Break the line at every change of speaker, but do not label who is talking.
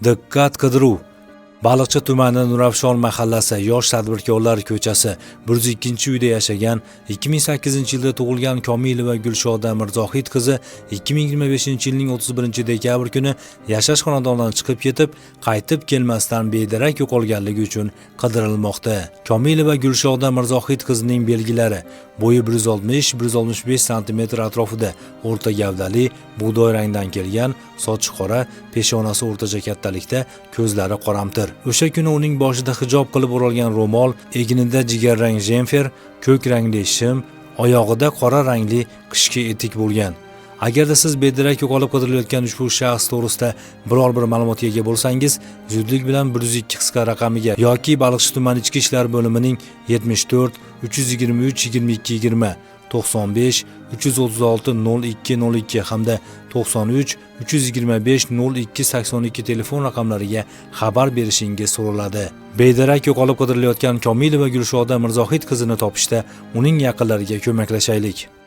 Diqqat, qidiruv! Baliqchi tumani, Nurafshon mahallasi, Yosh tadbirkorlar ko'chasi, 102-uyda yashagan, 2008-yilda tug'ilgan Komilova Gulshoda Mirzohid qizi 2025-yilning 31-dekabr kuni yashash xonadonidan chiqib ketib, qaytib kelmasdan bedarak yo'qolganligi uchun qidirilmoqda. Komilova Gulshoda Mirzohid qizining belgilari: bo'yi 160-165 sm atrofida, o'rta gavdali, bug'doy rangdan kelgan, sochi qora, peshonasi o'rtacha kattalikda, ko'zlari qoramtir. O'sha kuni uning boshida hijob qilib o'ralgan ro'mol, egnida jigarrang jemfer, ko'k rangli shim, oyog'ida qora rangli qishki etik bo'lgan. Agarda siz bedarak yo'qolib qidirilayotgan ushbu shaxs to'g'risida biror bir ma'lumotga ega bo'lsangiz, zudlik bilan 102 qisqa raqamiga yoki Baliqchi tuman ichki ishlar bo'limining 74 323 22 20, 95 336 02 02 hamda 93 325 02 82 telefon raqamlariga xabar berishingiz so'raladi. Bedarak yo'qolib qidirilayotgan Komilova Gulshoda Mirzohid qizini topishda uning yaqinlariga ko'maklashaylik.